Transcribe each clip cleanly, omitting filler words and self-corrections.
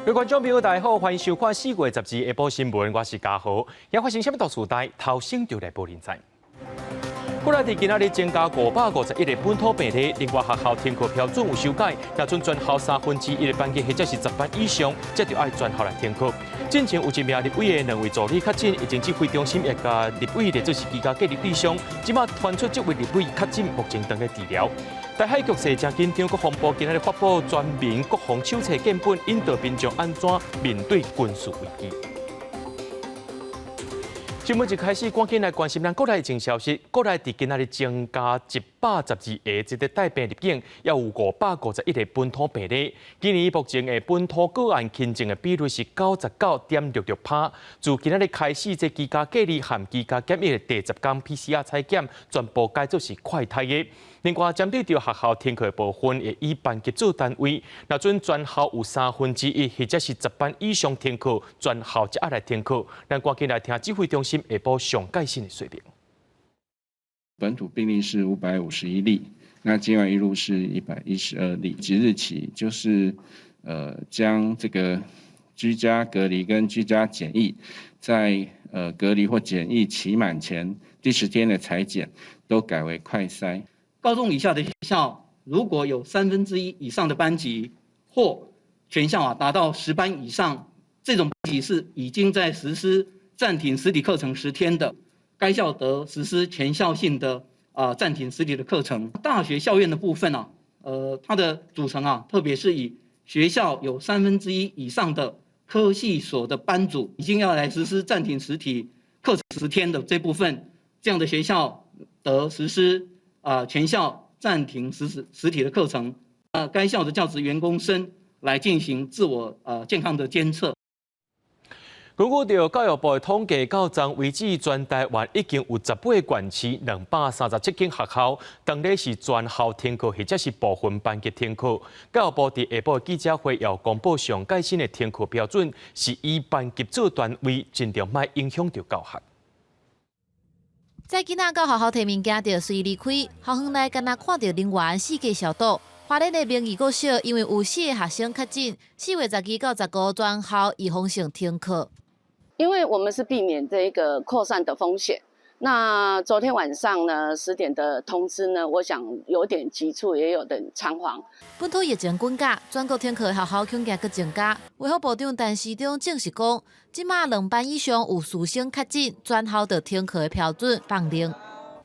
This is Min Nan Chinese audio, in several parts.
各位觀眾朋友，大家好，歡迎收看4月12下晡新聞，我是嘉豪。今發生啥物大事代，頭先就來報您知。國內佇今仔日增加551個本土病例，另外學校停課標準有修改，若準全校1/3的班級或者是10班以上，才著愛全校來停課。進前有一名立委的兩位助理確診，疫情指揮中心也共立委列做是居家隔離對象，這馬傳出這位立委確診，目前正咧治療。台海局勢誠緊張，國防部今仔日發布全民國防手冊建本，引導民眾按怎面對軍事危機。新聞一開始，趕緊來關心咱國內疫情消息。國內佇今仔日增加112個這個帶病入境，也有551個本土病例。今年目前的本土個案輕症的比率是99.66%。自今仔日開始，這居家隔離和居家檢疫的第十工 PCR 採檢，全部改做是快篩的。另外，針對著學校停課的部分，會以班級做單位，若準全校有1/3或者是10班以上停課，全校才愛來停課。咱趕緊來聽指揮中心下晡上蓋新的說明。本土病例是551例，那境外移入是112例。即日起就是將這個居家隔離跟居家檢疫，在隔離或檢疫期滿前第10天的採檢，都改為快篩。高中以下的學校，如果有1/3以上的班級或全校啊達到10班以上，這種班級是已經在實施暫停實體課程十天的，該校得實施全校性的啊暫停實體的課程。大學校院的部分啊，它的組成啊，特別是以學校有1/3以上的科系所的班組已經要來實施暫停實體課程十天的這部分，這樣的學校得實施啊，全校暫停實體的課程，啊，該校的教職員工生來進行自我健康的監測。根據著教育部的統計，到昨為止，全台灣已經有18個縣市、237間學校，當咧是全校停課，或者是部分班級停課。教育部佇下晡記者會有公布上蓋新的停課標準，是以班級做單位，盡量莫影響著教學。載囡仔到學校提物件就隨離開，校園內敢若看著人員四界消毒。花蓮的明義國小因為有四個學生確診，4月12到15全校預防性停課。因為我們是避免這個擴散的風險。那昨天晚上呢10點的通知呢，我想有點急促，也有點倉皇。本土疫情滾價，全國停課學校恐驚閣增加。衛福部長陳時中證實講，這馬兩班以上有師生確診，全校就停課的標準放寬。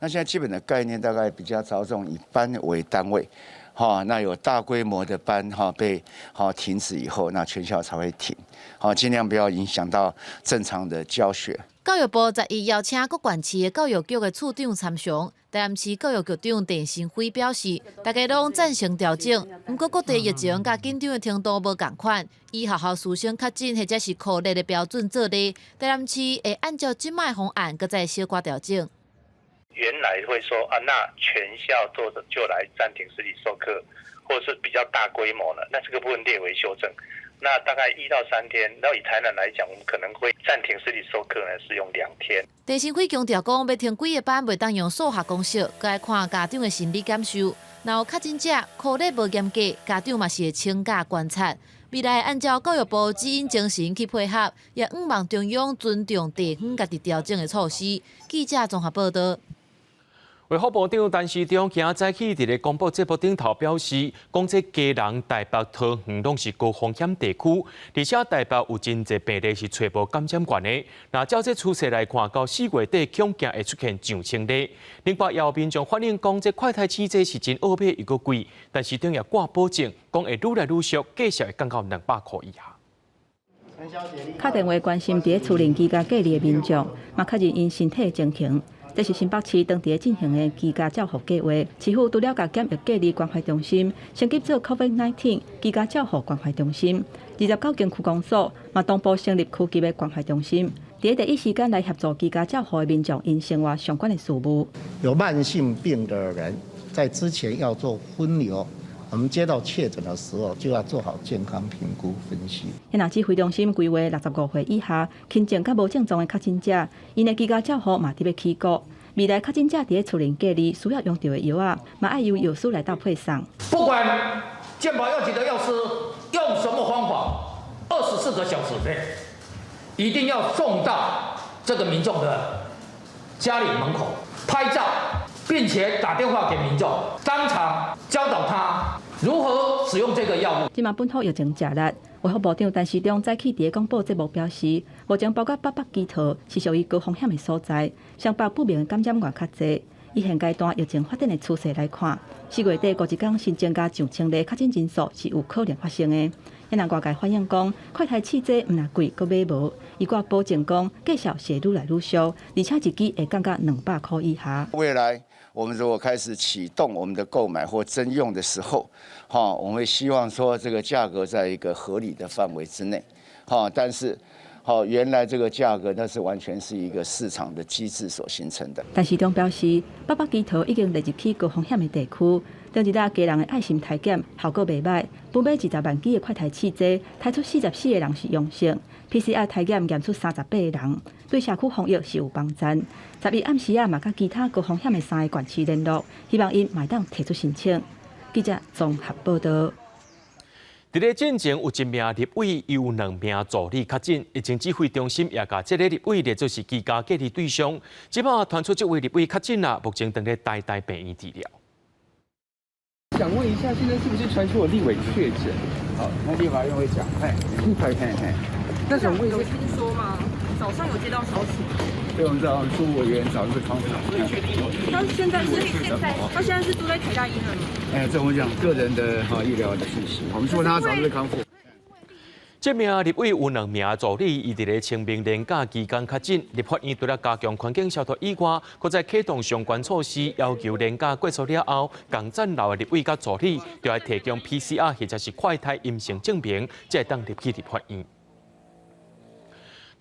那現在基本的概念大概比較着重以班為單位，哈，那有大規模的班哈被哈停止以後，那全校才會停，好，盡量不要影響到正常的教學。教育部11邀請各縣市的教育局的處長參詳，台南市教育局長鄭新輝表示，大家攏贊成調整，毋過各地疫情佮緊張的程度無仝款，以學校師生確診或者是箍熱的標準做例，台南市會按照這擺方案，閣再小可調整。原來會說啊，那全校做的就來暫停實體授課，或者是比較大規模的，那這個部分略為修正。那大概1到3天，那以台南來講，我們可能會暫停實體授課呢，是用2天。鄭新輝強調講，欲停幾個班，袂當用數學公式，閣愛看家長的心理感受。若有確診者，箍熱無嚴格，家長嘛是會請假觀察。未來按照教育部指引精神去配合，也向望中央尊重地方家己調整的措施。記者綜合報道。衛福部長陳時中今早起佇咧廣播節目頂頭表示，講這基隆、台北、桃園攏是高風險地區，而且台北有真濟病例是揣無感染源的。若照這趨勢來看，到4月底恐驚會出現上千例。另外，也有民眾反映講，這快篩試劑是真奧秘又閣貴，陳時中也掛保證，講會愈來愈俗，價數會降到200箍以下。敲電話關心佇咧厝內居家隔離的民眾，嘛確認𪜶身體情形。這是新北市當地進行的居家照護計劃，市府除了共檢疫隔離關懷中心升級做 COVID-19 居家照護關懷中心，29間區公所嘛同步成立區級的關懷中心，佇咧第一時間來協助居家照護的民眾𪜶生活相關的事務。有慢性病的人，在之前要做分流。我們接到確診的時候，就要做好健康評估分析。若指揮中心規劃65歲以下輕症佮無症狀的確診者，𪜶的居家照護嘛得欲起估。未來確診者佇咧厝內隔離需要用著的藥仔，嘛愛由藥師來鬥配送。不管健保藥局的藥師用什麼方法，二十24個小時內，一定要送到這個民眾的家裡門口拍照，並且打電話給民眾，當場教導他如何使用這個藥物。這馬本土疫情誠熱，衛福部長陳時中早起佇廣播節目表示，目前包括北北基桃是屬於高風險的所在，雙北不明感染源較濟。以現階段疫情發展的趨勢來看，4月底五一天新增加上千例確診人數是有可能發生的。也若外界反映講，快篩試劑毋但貴，閣買無，伊閣保證講，價數是愈來愈俗，而且一支會降到200箍以下。未來我們如果開始啟動我們的購買或徵用的時候，哈，我們會希望說這個價格在一個合理的範圍之內，哈，但是，好，原來這個價格那是完全是一個市場的機制所形成的。陳時中表示，北北基桃已經列入去高風險的地區，頂一日家人的愛心篩檢效果袂䆀，本買20萬支的快篩試劑，篩出44個人是陽性，PCR 篩檢驗出38個人，對社區防疫是有幫助。11暗時仔嘛，佮其他高風險的三个縣市聯絡，希望𪜶嘛會當提出申請。記者綜合報道。佇咧進前有一名立委有兩名助理確診，疫情指揮中心也共這个立委列做是居家隔離對象。這擺傳出這位立委確診啦，目前正咧台大病院治療。想問一下，現在是不是傳出有立委確診？好，那立法院會講，嘿，嘿嘿嘿。那想問一下，有聽說嗎？早上有接到消息。對，我們知道朱委員早日康復。他現在是現在，他現在是住在台大醫院嗎？哎，這我講個人的哈醫療的訊息，我們祝他早日康復。這名立委有兩名助理，伊佇咧清明連假期間確診，立法院除了加強環境消毒以外，閣再啟動相關措施，要求連假結束了後，仝層樓的立委佮助理，就愛提供 PCR 或者是快篩陰性證明，才會當入去立法院。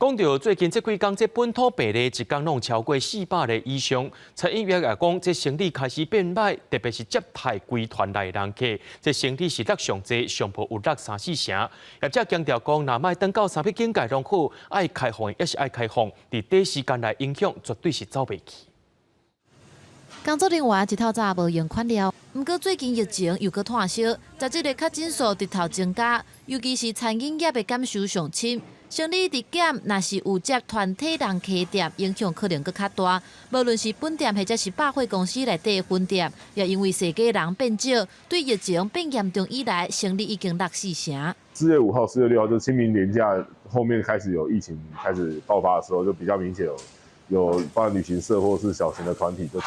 講到最近這幾工，這本土病例一工攏超過400例以上。餐飲業也講，這生理開始變䆀，特別是接待規團來的人客，這生理是落上濟，上無有落三四成。業者強調講，若莫等到三級警戒攏好，愛開放抑是愛開放，佇短時間內影響絕對是走袂去。工作人員一透早無閒款了，毋過最近疫情又閣湠燒，十一个確診數直頭增加，尤其是餐飲業的感受上深。生理佇減，若是有接團體人客店，影響可能閣較大。無論是本店或者是百貨公司內底的分店，也因為踅街人變少，對疫情變嚴重以來，生理已經落四成。4月5號、4月6號就清明連假後面開始有疫情開始爆發的時候，就比較明顯有包括旅行社或是小型的團體，就是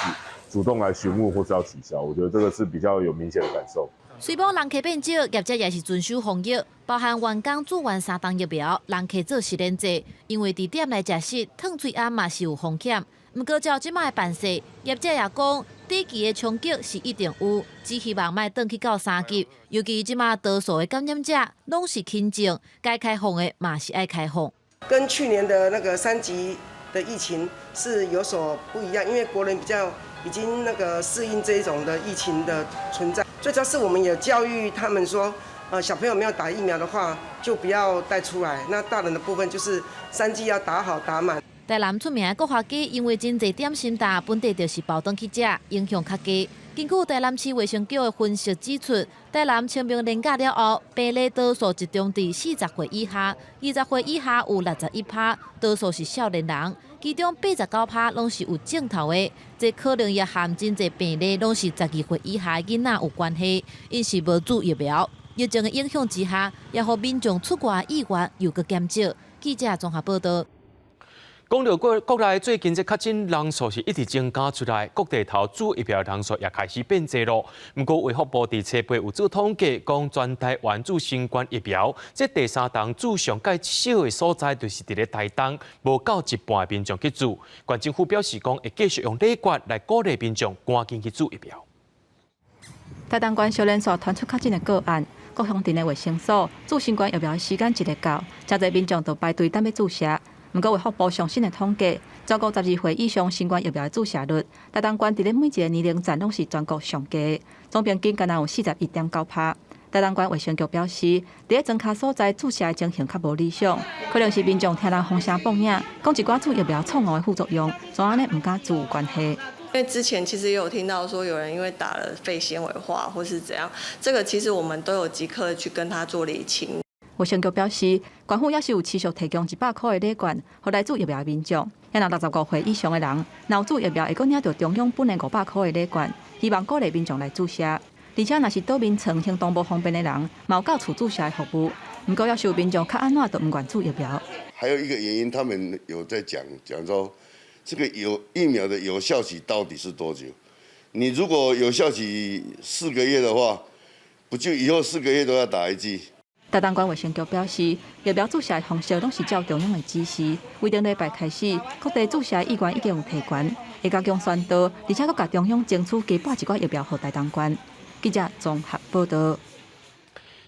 主動來詢問或是要取消，我覺得這個是比較有明顯的感受。雖罔人客變少，業者也是遵守防疫，包含員工注完三針疫苗，人客做實聯制。因為佇店內食食，燙喙罨嘛是有風險。毋過照這擺的辦勢，業者也講，短期的衝擊是一定有，只希望莫轉去到三級。尤其這擺多數的感染者攏是輕症，該開放的嘛是愛開放。跟去年的那個三級的疫情是有所不一樣，因為國人比較已經那個適應這一種的疫情的存在。最主要是我們有教育他們說，小朋友沒有打疫苗的話，就不要帶出來。那大人的部分就是三劑要打好打滿。台南出名的國華街，因為真濟點心店本地就是包轉去食，影響較低。根據台南市衛生局的分析指出，台南清明連假了後，病例多數集中佇40歲以下，20歲以下有61%，多數是少年人，其中89%攏是有症頭的，這可能也和真濟病例攏是12歲以下囡仔有關係，𪜶是無注疫苗。疫情的影響之下，也予民眾出外意願又閣減少。記者綜合報道。講到國國內最近這確診人數是一直增加出來，各地頭注疫苗人數也開始變濟咯。毋過衛福部佇初八有做統計，講全台灣注新冠疫苗，這第三針注上蓋少的所在，就是佇咧台東，無夠一半的民眾去注。縣政府表示講，會繼續用禮券來鼓勵民眾趕緊去注疫苗。台東縣小連續傳出確診的個案，各鄉鎮的衛生所注新冠疫苗的時間一日到，誠濟民眾都排隊等欲注射。毋過，衛福部上新的統計，全國12歲以上新冠疫苗的注射率，台東縣佇咧每一個年齡層攏是全國上低，總平均干焦有41.9%。台東縣衛生局表示，佇咧莊跤所在注射的情形較無理想，可能是民眾聽人風聲報影，講一寡注疫苗錯誤的副作用，所以按呢毋敢注有關係。因為之前其實也有聽到說有人因為打了肺纖維化或是怎樣，這個其實我們都有即刻去跟他做釐清。衛生局表示，縣府也是有持續提供100箍的禮券，予來注疫苗的民眾。若65歲以上的人，若有注疫苗，會閣領著中央本的500箍的禮券，希望鼓勵民眾來注射。而且，若是倒眠床行動無方便的人，嘛有到厝注射的服務。毋過，抑是有民眾較按怎都毋願注疫苗。還有一個原因，他們有在講講說，這個有疫苗的有效期到底是多久？你如果有效期4個月的話，不就以後4個月都要打一劑？台東縣衛生局表示，疫苗注射的方式攏是照中央的指示。為頂禮拜開始，各地注射意願已經有提懸，會加強宣導，而且閣共中央爭取加撥一寡疫苗予台東縣。記者綜合報導。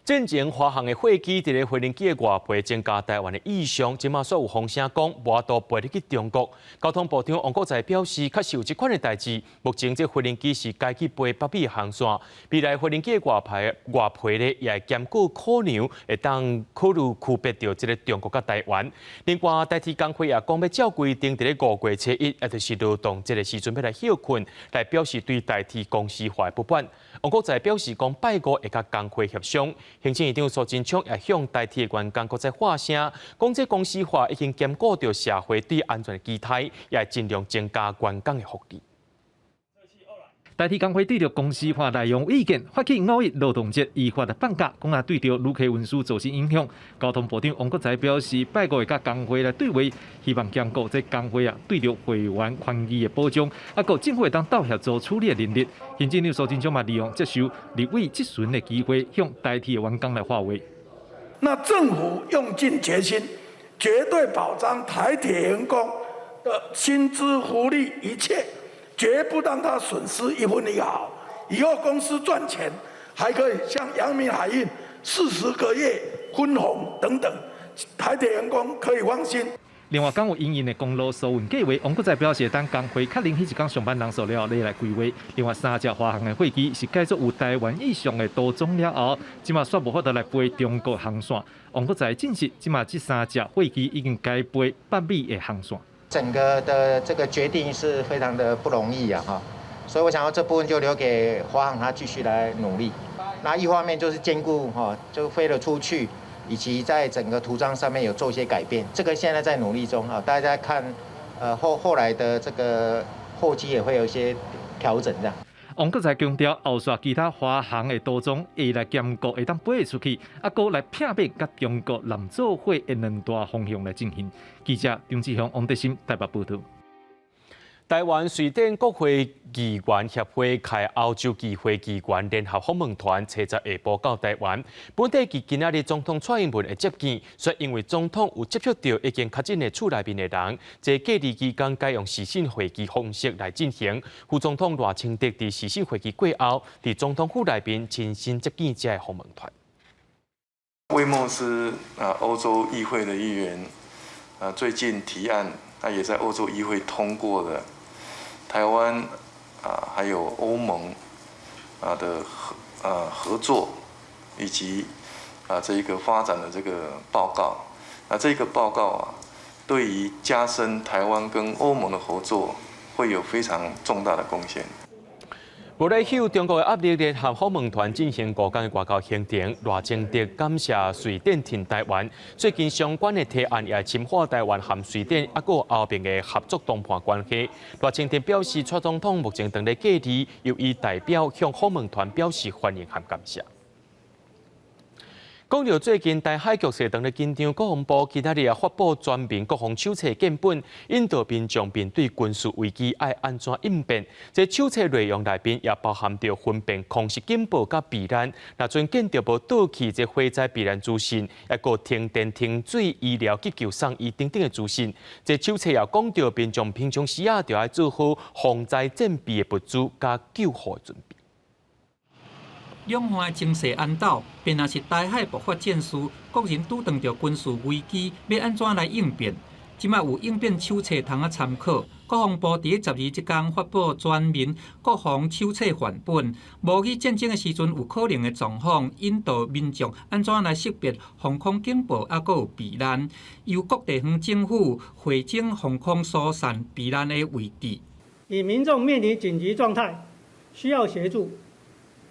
戰前華航的貨機佇咧飛行機的外皮增加台灣的意象，這馬煞有風聲講無法度飛入去中國。交通部長王國材表示，確實有這款的代誌。目前這飛行機是改去飛北美航線，未來飛行機的外牌外皮咧也會兼顧考量，會當考慮區別著這个中國佮台灣。另外，台鐵工會也講欲照規定，佇咧5月初1，也就是勞動節的時陣欲來歇睏，來表示對台鐵公司化的不滿。王國材表示講，拜五會佮工會協商。行政院長蘇貞昌也向台鐵員工閣再發聲，講這公司化已經兼顧著社會對安全的期待，也會盡量增加員工的福利。台鐵工會對著公司化內容有意見，發起5·1勞動節依法來放假，講啊對著旅客運輸造成影響。交通部長王國材表示，拜五會佮工會來對話，希望兼顧這工會啊對著會員權益的保障，啊，閣政府會當鬥協助處理的能力。行政院蘇貞昌嘛利用接受立委質詢的機會，向台鐵的員工來發話。那政府用盡決心，絕對保障台鐵員工的薪資福利一切。絕不讓他損失一分一毫。以後公司賺錢，還可以像陽明海運40個月分紅等等，台鐵員工可以放心。另外，講有營運的公路疏運計畫，王國材表示，等工會確認彼一工上班人數了後，來規劃。另外，三隻華航的貨機是改做有台灣意象的塗裝了後，這馬煞無法度來飛中國航線。王國材證實，這馬這三隻貨機已經改飛北美的航線。整個的這個決定是非常的不容易啊，哈，所以我想說這部分就留給華航他繼續來努力。那一方面就是兼顧哈，就飛了出去，以及在整個塗裝上面有做一些改變，這個現在在努力中啊，大家看，後來的這個貨機也會有一些調整，這樣。王國材強調，後續其他華航的塗裝會來兼顧，會當飛出去，啊，閣來避免佮中國南做伙的兩大方向來進行。記者張志雄、王德森台北報導。台灣瑞典國會議員協會開歐洲議會議員聯合訪問團，初十下晡到台灣。本底佇今仔日總統蔡英文會接見，煞因為總統有接觸著已經確診的厝內面的人，這隔離期間改用視訊會議方式來進行。副總統賴清德佇視訊會議過後，佇總統府內面親身接見這个訪問團。魏莫斯啊，歐洲議會的議員啊，最近提案，那也在歐洲議會通過了。台灣啊，還有歐盟啊的合作，以及啊這一個發展的這個報告，那這個報告啊，對於加深台灣跟歐盟的合作，會有非常重大的貢獻。無咧受中國的壓力，聯合訪問團進行五天的外交行程。賴清德感謝瑞典挺台灣。最近相關的提案也深化台灣和瑞典抑閣歐盟的合作談判關係。賴清德表示，蔡總統目前正咧隔離，由伊代表向訪問團表示歡迎和感謝。講著最近台海局勢當咧緊張，國防部今仔日也發布全民國防手冊建本，引導民眾面對軍事危機愛按怎應變。這手冊內容內面也包含著分辨空襲警報佮避難，若陣見著無倒去這火災避難資訊，抑閣停電停水醫療急救送醫等等的資訊。這手冊也講著民眾平常時啊，就愛做好防災戰備的物資佮救護準備。兩岸的情勢絚鬥，便若是台海爆發戰事，國人拄著軍事危機，欲按怎來應變？這馬有應變手冊通啊參考。國防部佇咧12這工發布全民國防手冊範本，模擬戰爭的時陣有可能的狀況，引導民眾按怎來識別防空警報，抑閣有避難。由各地方政府匯整防空疏散避難的位置。以民眾面臨緊急狀態，需要協助。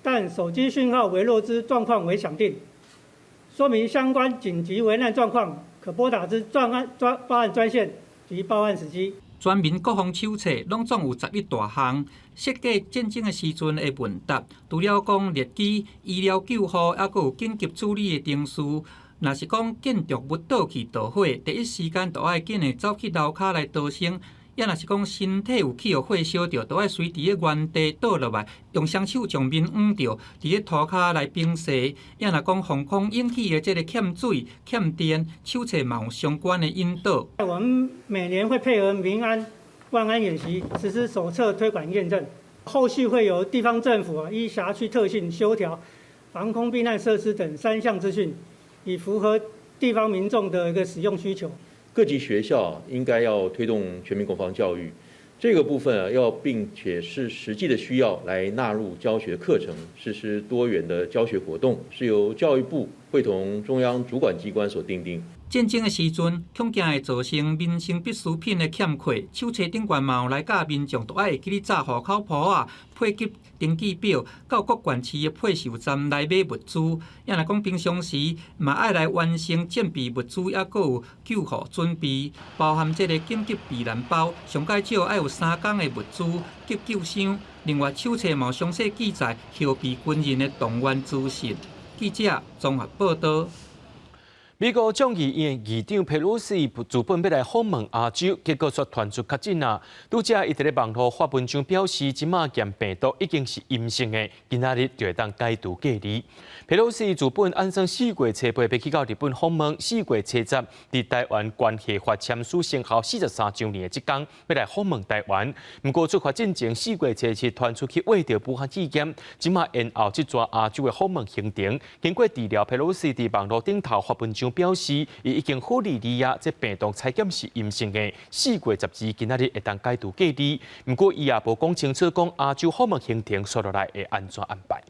但手機訊號微弱之狀況為想定，說明相關緊急危難狀況，可撥打之專案專報案專線及報案時機。全民國防手冊攏總有11大項，設計戰爭的時陣的問答，除了講列舉醫療救護，猶閣有緊急處理的程序。若是講建築物倒去著火，第一時間就愛緊的走去樓跤來逃生。抑若是講身體有去予火燒著，就愛隨佇咧原地倒落來，用雙手將面掩著，佇咧塗跤來平息。抑若講防空引起的這个欠水、欠電，手冊嘛有相關的引導。我們每年會配合民安、萬安演習，實施手冊推廣驗證。後續會由地方政府依轄區特性修調防空避難設施等三項資訊，以符合地方民眾的一個使用需求。各級學校應該要推動全民國防教育，這個部分啊，要並且是實際的需要來納入教學課程，實施多元的教學活動，是由教育部會同中央主管機關所訂定。戰爭的時陣，恐驚會造成民生必需品的欠缺，手冊頂懸嘛有來教民眾，都愛會記得紮戶口簿仔、配給登記表，到各縣市的配售站來買物資。抑若講平常時，嘛愛來完成戰備物資，猶閣有救護準備，包含這个緊急避難包，上蓋少愛有3工的物資、急救箱。另外，手冊嘛有詳細記載後備軍人的動員資訊。記者綜合報道。美國眾議院議長佩洛西自本欲來訪問亞洲，結果卻傳出確診啊！拄才伊佇咧網路發文章表示，這馬驗病毒已經是陰性的，今仔日就會當解除隔離。佩洛西自本按算4月初8欲去到日本訪問，4月初10佇台灣關係法簽署生效43週年的這工，欲來訪問台灣。毋過出發進前4月初7傳出去穢著武漢肺炎，這馬延後這逝亞洲的訪問行程。經過治療，佩洛西佇網路頂頭發文章表示，伊已經好利利啊，這病毒採檢是陰性的，4月12今仔日會當解除隔離。毋過伊也無講清楚，講亞洲訪問行程煞落來會按怎安排。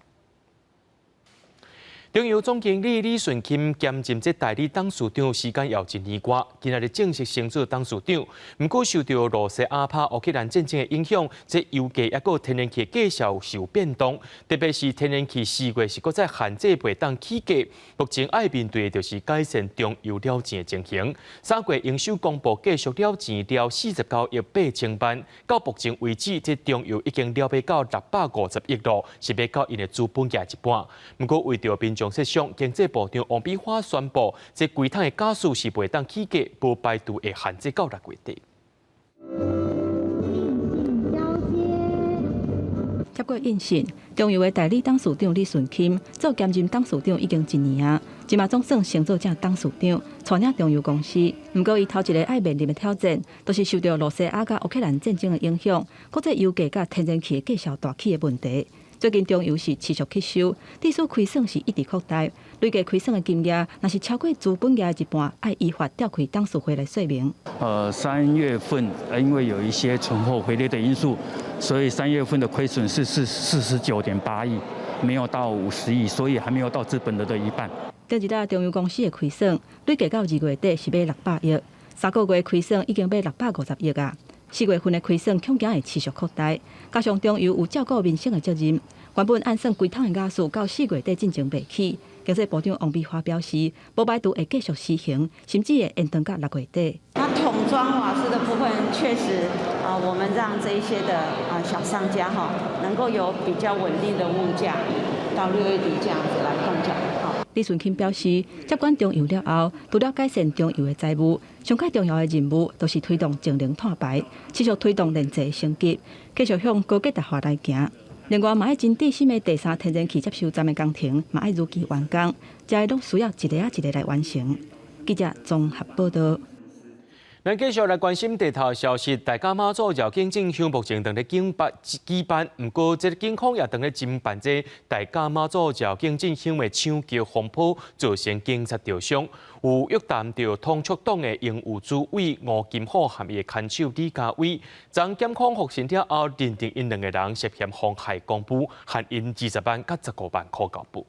中油總經理李順欽兼任這代理董事長時間有一年外，今仔日正式升做董事長。毋過受著羅西亞拍烏克蘭戰爭的影響，這油價抑閣天然氣價數受變動，特別是天然氣4月是閣再限制袂當起價。目前愛面對的就是改善中油了錢的情形。3月營收公布繼續了錢了49億8千萬，到目前為止，這中油已經了欲到650億囉，是欲到𪜶的資本額一半。毋過為著民眾設想，經濟部長王美花宣布，這規桶的瓦斯是袂當起價，無排除會限制到6月底。接過應訊，中油的代理董事長李順欽做兼任董事長已經一年啊，這馬總算升做正董事長，帶領中油公司。毋過，伊頭一个愛面臨的挑戰，就是受著羅西亞佮烏克蘭戰爭的影響，國際油價佮天然氣的價數大起的問題。最近中油是持續吸收，致使虧損是一直擴大，累計虧損的金額若是超過資本額的一半，愛依法召開董事會來說明。 3月份因為有一些存貨回流的因素，所以3月份的虧損是49.8億，沒有到50億，所以還沒有到資本額的一半。頂一禮中油公司的虧損累計到2月底是欲600億，3個月虧損已經欲650億啊。4月份的虧損恐驚會持續擴大，加上中油有照顧民生的責任，原本按算規桶的瓦斯到4月底進前袂起。經濟部長王美花表示，無排除會繼續施行，甚至會延長到6月底。那桶裝瓦斯的部分，確實啊，我們讓這一些的啊小商家哈，能夠有比較穩定的物價，到6月底這樣子來凍價。李順欽表示，接管中油了後，除了改善中油的財務，上蓋重要的任務就是推動節能碳排，持續推動電池升級，繼續向高價值化來行。另外，嘛愛真緻心的第三天然氣接收站的工程，嘛愛如期完工，這些攏需要一个仔一个來完成。記者綜合報道。咱繼續來關心地頭消息，大甲媽祖繞境進香目前正咧緊辦舉辦，毋過這个警方也正咧偵辦這大甲媽祖繞境進香的搶劫風波，造成警察著傷。有約談著統促黨的榮譽主委吳金虎和伊的牽手李家偉，昨檢控復審了後，認定𪜶兩个人涉嫌妨害公務，判𪜶20萬佮15萬箍交保。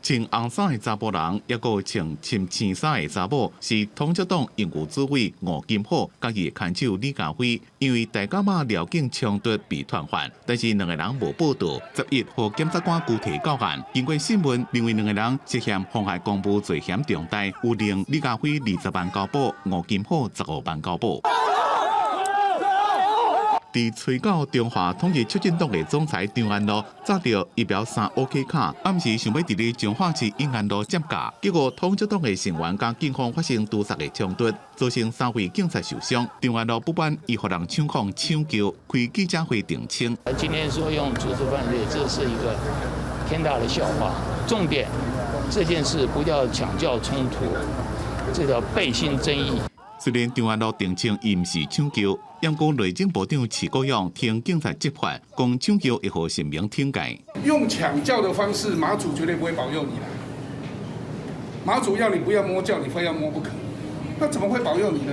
穿紅衫的查埔人，抑閣有穿深青衫的查某，是統一黨榮譽主委吳金虎佮伊的牽手李家輝，因為大甲媽寮警衝突被傳喚，但是兩個人無報到。11號檢察官拘提到案，經過審問，認為兩個人涉嫌妨害公務罪嫌重大，有令李家輝20萬交保，吳金虎15萬交保。佇吹到中華統一促進黨的總裁張安樂紮著儀表三 OK 卡，暗時想欲佇咧彰化市永安路佔駕，結果統一黨的成員佮警方發生屠殺的衝突，造成三位警察受傷。張安樂不滿伊予人搶控搶救，開記者會澄清。今天說用組織犯罪，這是一個天大的笑話。重點，這件事不叫搶轎衝突，這叫背信爭議。雖然張安樂澄清伊毋是搶轎，毋過內政部長徐國勇挺警察執法，講搶轎會予神明懲戒。用搶轎的方式，媽祖絕對不會保佑你啦。媽祖要你不要摸轎，你非要摸不可，那怎麼會保佑你呢？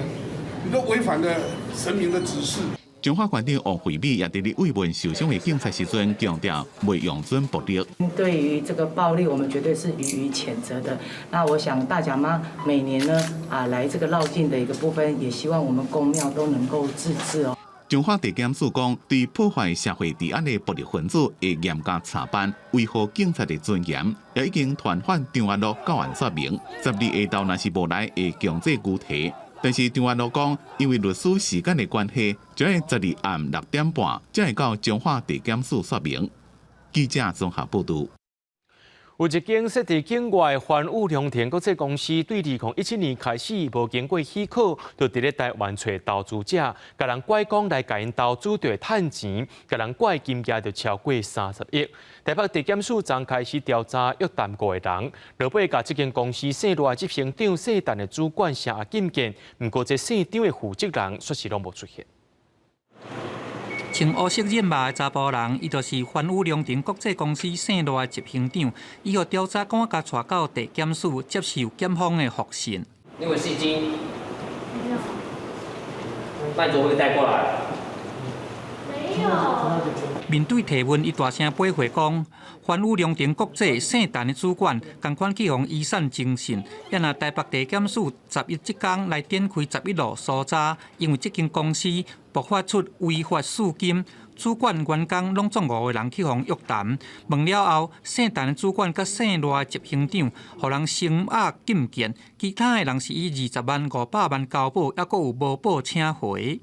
你都違反了神明的指示。彰化縣長王惠美也佇咧慰問受傷的警察時陣，強調袂容准暴力。對於這個暴力，我們絕對是予以譴責的。那我想大甲媽每年呢啊來這個繞境的一個部分，也希望我們宮廟都能夠自治哦。彰化地檢署講，對破壞社會治安的暴力分子會嚴格查辦，維護警察的尊嚴。也已經傳喚張安樂到案說明。12下晝若是無來，會強制拘提。但是張安樂講，因為律師時間的關係，就愛12暗6點半才會到彰化地檢署說明。記者綜合報導。有一間設佇境外環宇良田國際公司，對2017年開始無經過許可，就佇咧台灣揣投資者，共人拐講來共𪜶投資就會趁錢，共人拐金額就超過30億。台北地檢署昨開始調查約談五個人，落尾共這間公司姓賴執行長姓陳的主管聲押禁見，毋過這姓張的負責人煞是攏無出現。穿烏色染襪的查埔人，伊就是環宇良田國際公司姓賴的執行長。伊予調查官共帶到地檢署接受檢方的複訊。你有吸金？沒有。那你怎麼會帶過來？沒有。面對提問，伊大聲回回講，環宇良田國際姓陳的主管，仝款去予遺產偵訊。也若台北地檢署11這工來展開11路搜查，因為這間公司爆發出違法稅金，主管員工攏總五個人去予約談。問了後，姓陳的主管佮姓賴的執行長，予人聲押禁見，其他的人是以20萬、500萬交保，猶閣有無報請回。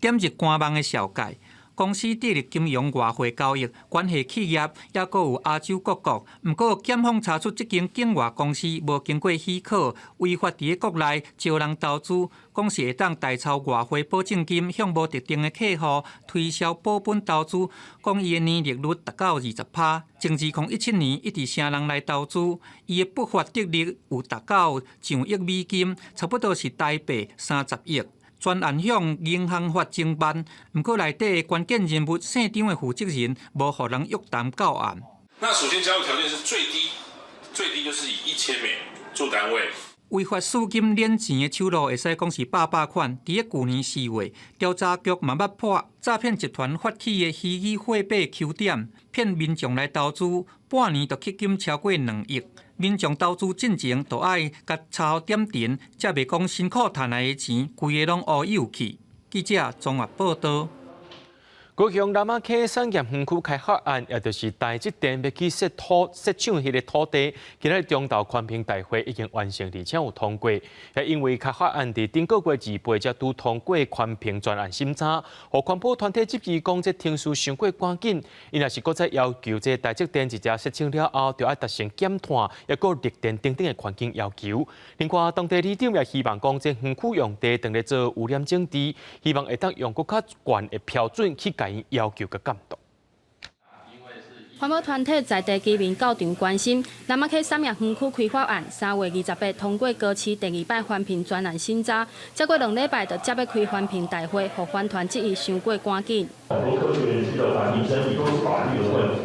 點入官網的紹介，公司致力金融外匯交易，關係企業，猶閣有亞洲各國。毋過檢方查出這間境外公司無經過許可，違法佇國內招人投資，講是會當代操外匯保證金，向無特定的客戶推銷保本投資，講伊的年利率達到20%。從2017年一直請人來投資，伊的不法得利有達到上億美金，差不多是台幣30億。專案向銀行法偵辦，毋過內底的關鍵人物姓張的負責人無予人約談到案。那首先加入條件是最低，最低就是以1000美元做單位。違法稅金領錢的手路會使講是百百款。佇咧舊年4月，調查局嘛捌破詐騙集團發起的虛擬貨幣 Q 點，騙民眾來投資，半年就吸金超過2億。民眾投資進前都愛共抄點陣，才袂講辛苦趁來的錢，規个攏烏有去。記者綜合報道。高雄南仔溪產業園區開發案，也就是台積電欲去設土設廠彼个土地，今仔日中晝環評大會已經完成，而且有通過。也因為開發案佇頂個月28才拄通過環評專案審查，予環保團體質疑講這程序傷過趕緊。𪜶若是閣再要求這台積電一隻設廠了後，就愛達成減碳，抑閣綠電等等的環境要求。另外，當地里長也希望講這園區用地當咧做污染整治，希望會當用閣較懸的標準去共𪜶要求佮監督。環保團體在地居民到場關心南仔溪產業園區開發案，3月28通過高市第二擺環評專案審查，再過2禮拜就接欲開環評大會，予環團質疑傷過趕緊。很多科學園區的環評爭議都是法律的問題。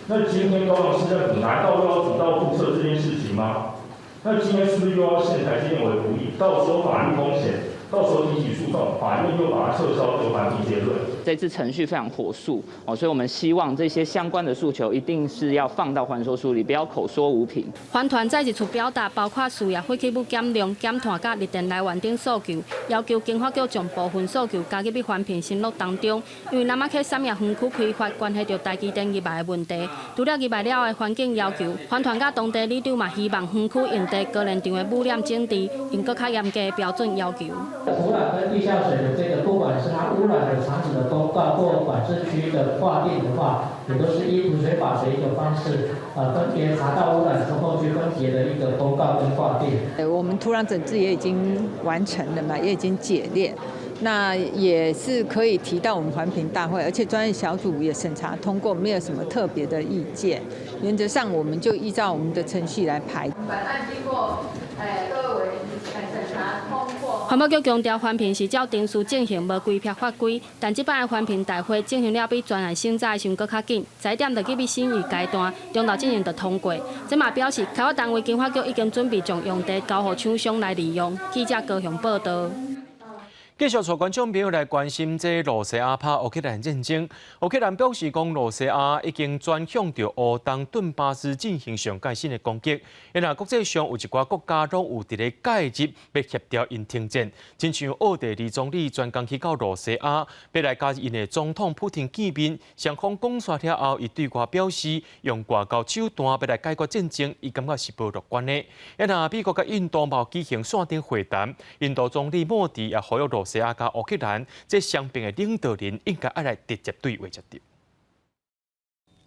那今天高雄市政府難道又要主導覆測這件事情嗎？那今天是不是又要陷台積電為不義？到時候法律風險，到時候提起訴訟，法院又把它撤銷這個環評結論。這次程序非常火速哦，所以我們希望這些相關的訴求一定是要放到環說書裡，不要口說無憑。環團再一次表達包括事業廢棄物減量、減碳佮綠電來源等訴求，要求經發局將部分訴求加入去環評承諾當中。因為那馬克產業園區開發關係著台積電入來的問題，除了入來了的環境要求，環團佮當地里長嘛希望園區用地高電場的污染整治，用閣較嚴格的標準要求。土壤跟地下水的這個，不管是它污染的場址的公告或管制區的劃定的話，也都是依土水法的一個方式，分別查到污染之後去分別的一個公告跟劃定。我們土壤整治也已經完成了嘛，也已經解列，那也是可以提到我們環評大會，而且專業小組也審查通過，沒有什麼特別的意見。原則上，我們就依照我們的程序來排。本案經過各位委員審查通過。環保局強調，環評是照程序進行，無規避法規。但這擺的環評大會進行了比專案審查的時陣閣較緊，早點就入去審議階段，中晝進行就通過。這嘛表示，開發單位經發局已經準備將用地交予廠商來利用。記者高雄報道。繼續帶觀眾朋友來關心這羅西亞拍烏克蘭戰爭。烏克蘭表示講，羅西亞已經轉向著烏東頓巴斯進行上蓋新的攻擊。因為國際上有一寡國家攏有佇咧介入，欲協調𪜶停戰。親像奧地利總理專工去到羅西亞，欲來佮𪜶的總統普丁見面。雙方講煞了後，伊對外表示用外交手段欲來解決戰爭，伊感覺是無樂觀的。因為美國佮印度嘛舉行線頂會談，印度總理莫迪也呼籲羅西亞佮烏克蘭這雙邊的領導人應該愛來直接對話才對。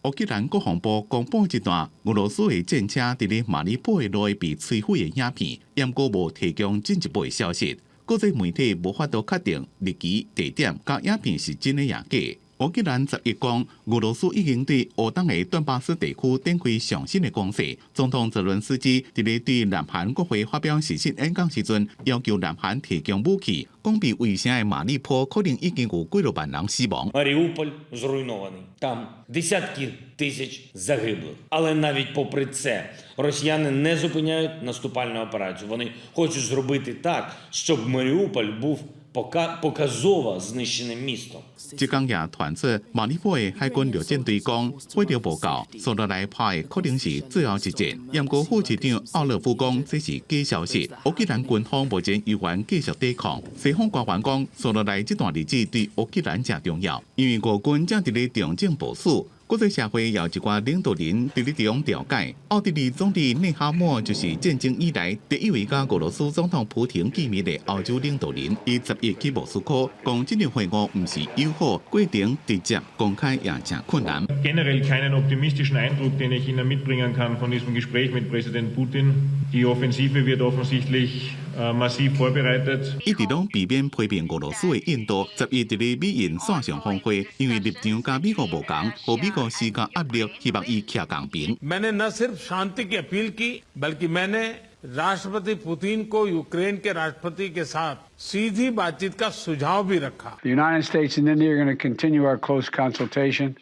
烏克蘭國防部公布一段俄羅斯的戰車佇咧馬里波的路被摧毀的影片，毋過無提供進一步的消息。國際媒體無法度確定日期、地點佮影片是真的抑假。烏克蘭11講，俄羅斯已經對烏東的頓巴斯地區展開上新的攻勢。總統澤倫斯基佇咧對南韓國會發表視訊演講時陣，要求南韓提供武器，講被圍城的馬里波可能已經有幾若萬人死亡。 Маріуполь зруйнований. Там десятки тисяч загиблих. Але навіть попри це, росіяни не зупиняють наступальну операцію. Вони хочуть зробити так, щоб Маріуполь був показово знищеним містом. 這工也傳出馬里波的海軍陸戰隊講，火力無夠，紲落來拍的可能是最後一戰。毋過副市長奧勒夫講，這是假消息。烏克蘭軍方目前猶原繼續抵抗。西方官員講，紲落來這段日子對烏克蘭誠重要，因為俄軍正佇咧重整部署。國際社會有一寡領導人佇咧中調解。奧地利總理內哈默就是戰爭以來第一位佮俄羅斯總統普廷見面的歐洲領導人。伊11去莫斯科，講這場會晤毋是友好，過程直接公開也誠困難。 Generell keinen optimistischen Eindruck, den ich Ihnen mitbringen kann von diesem Gespräch mit Präsident Putin. Die Offensive wird offensichtlich massiv vorbereitet. 一直攏避免批評俄羅斯的印度，11佇咧美印線上峰會，因為立場佮美國無仝，予美國施加壓力，希望伊徛仝邊。 मैंने न सिर्फ शांति की अपील की, बल्कि मैंने राष्ट्रपति पुतिन को यूक्रेन के राष्ट्रपति के साथ सीधी बातचीत का सुझाव भी रखा। The United States and India are going to continue our close consultation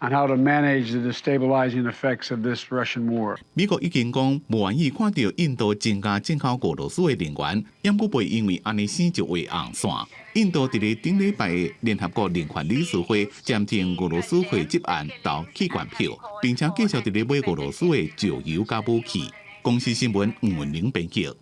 on how to manage the destabilizing effects of this Russian war. 美國已經講無願意看著印度增加進口俄羅斯的能源，毋過袂因為按呢生就畫紅線。印度佇咧頂禮拜的聯合國人權理事會暫停俄羅斯匯集案投棄權票，並且繼續佇咧買俄羅斯的石油佮武器。公視新聞吳文玲編輯。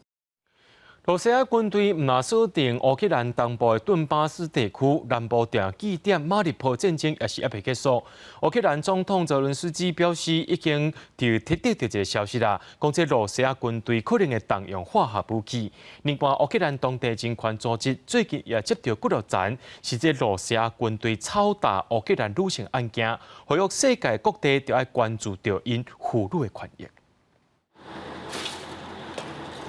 羅西亞軍隊毋但鎖定烏克蘭東部的頓巴斯地區，南部定據點馬里波戰爭也是猶未結束。烏克蘭總統澤倫斯基表示，已經佇得到一個消息啦，講這羅西亞軍隊可能會動用化學武器。另外，烏克蘭當地人權組織最近也接著幾落層，是這羅西亞軍隊抽打烏克蘭女性案件，呼籲世界各地著愛關注著𪜶婦女的權益。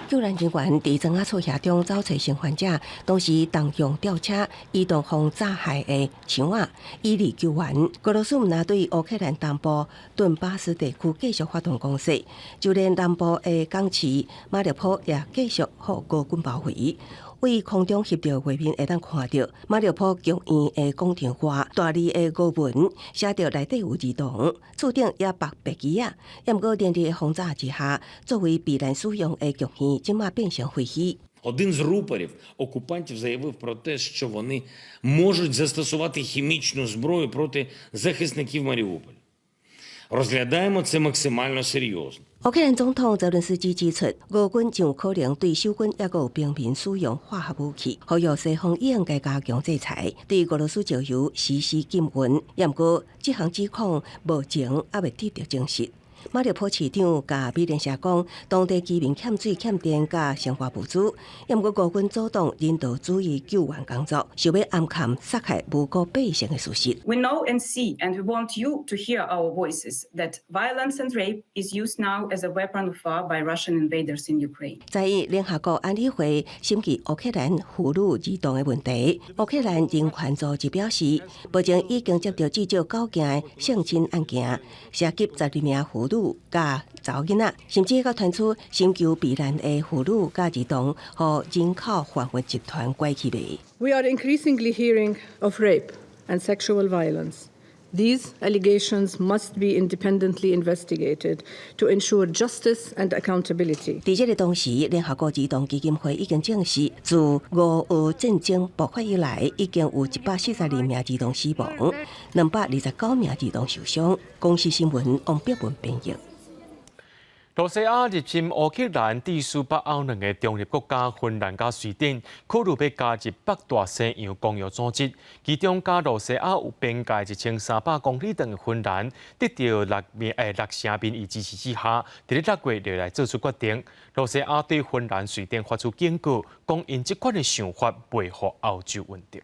救援人員佇莊仔厝遐中走揣生還者，同時動用吊車移動予炸害的牆仔，以利救援。俄羅斯毋但對烏克蘭東部頓巴斯地區繼續發動攻勢，就連南部的港市馬列波也繼續予俄軍包圍。對空中翕著畫面會當看著馬列波劇院的廣場外，大字的俄文寫著內底有兒童，厝頂也縛白旗仔。毋過連日的轟炸之下，作為避難使用的劇院，這馬變成廢墟。Один з рупорів окупантів заявив про те, що вони можуть застосувати хімічну зброю проти захисників Маріуполя. Розглядаємо це максимально серйозно. 烏克蘭總統澤倫斯基指出，俄軍真有可能對守軍抑閣有平民使用化學武器，呼籲西方應該加強制裁，對俄羅斯石油實施禁運。毋過，這項指控目前猶未得到證實。馬利坡市長佮美聯社講，當地居民欠水、欠電佮生活物資，毋過俄軍阻擋人道主義救援工作，想欲暗崁殺害無辜百姓的事實。 We know and see, and we want you to hear our voices, that violence and rape is used now as a weapon of war by Russian invaders in Ukraine. 在聯合國安理會審議烏克蘭婦女兒童的問題，烏克蘭人權組織表示，目前已經接到至少九件性侵案件，涉及12名婦女佮查某囡仔，甚至閣傳出尋求避難的婦女佮兒童，予人口販運集團拐去賣。 We are increasingly hearing of rape and sexual violence. These allegations must be independently investigated to ensure justice and accountability. 佇這个同時，聯合國兒童基金會已經證實，自俄烏戰爭爆發以來，已經有142名兒童死亡，229名兒童受傷。公視新聞王碧文編譯。羅西亞入侵烏克蘭，致使北歐兩个中立國家芬蘭佮瑞典考慮欲加入北大西洋公約組織，其中佮羅西亞有邊界1300公里長的芬蘭，得到六面誒六成民意支持之下，佇咧6月就來做出決定。羅西亞對芬蘭、瑞典發出警告，講𪜶這款的想法袂予歐洲穩定。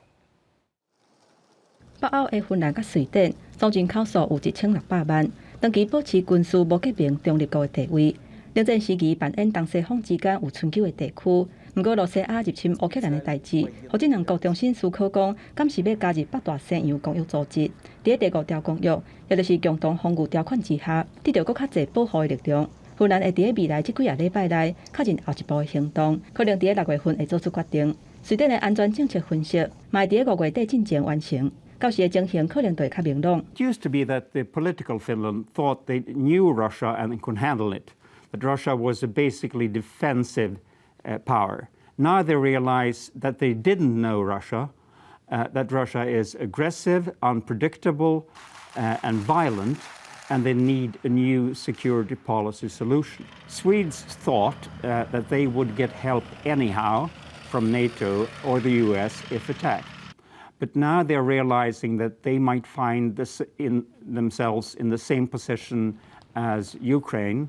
北歐的芬蘭佮瑞典總人口數有1600萬。長期保持軍事無結盟中立國的地位。冷戰時期扮演東西方之間有春秋的地區。毋過，羅西亞入侵烏克蘭的代誌，予這兩國重新思考講，敢是欲加入北大西洋公約組織？佇咧第五條公約，也就是共同防禦條款之下，得到閣較濟保護的力量。芬蘭會佇咧未來這幾仔禮拜內確認後一步的行動，可能佇咧6月份會做出決定。瑞典的安全政策分析，嘛會佇咧5月底進前完成。到時的情形可能就會較明朗。 It used to be that the political Finland thought they knew Russia and could handle it, that Russia was a basically defensive power. Now they realize that they didn't know Russia, that Russia is aggressive, unpredictable, and violent, and they need a new security policy solution. Swedes thought that they would get help anyhow from NATO or the US if attacked. But now they're realizing that they might find this in themselves in the same position as Ukraine,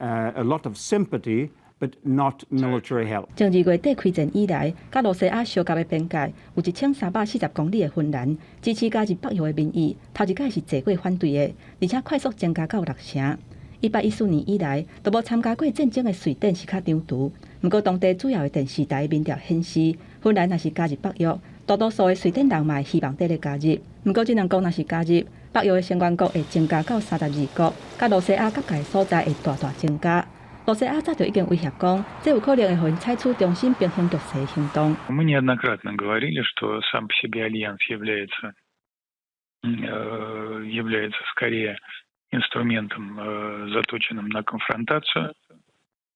a lot of sympathy, but not military help. 從2月底開戰以來，佮羅西亞相夾的邊界有1340公里的芬蘭，支持加入北約的民意，頭一擺是濟過反對的，而且快速增加到六成。114年以來都無參加過戰爭的瑞典是較張櫥，毋過當地主要的電視台民調顯示，芬蘭若是加入北約，大多數的瑞典人嘛會希望佇咧加入。毋過這兩國若是加入，北約的成員國會增加到32國，佮羅西亞結界的所在會大大增加。羅西亞早就已經威脅講，這有可能會予𪜶採取重新平衡局勢的行動。 Мы неоднократно говорили, что сам по себе альянс является скорее инструментом, заточенным на конфронтацию.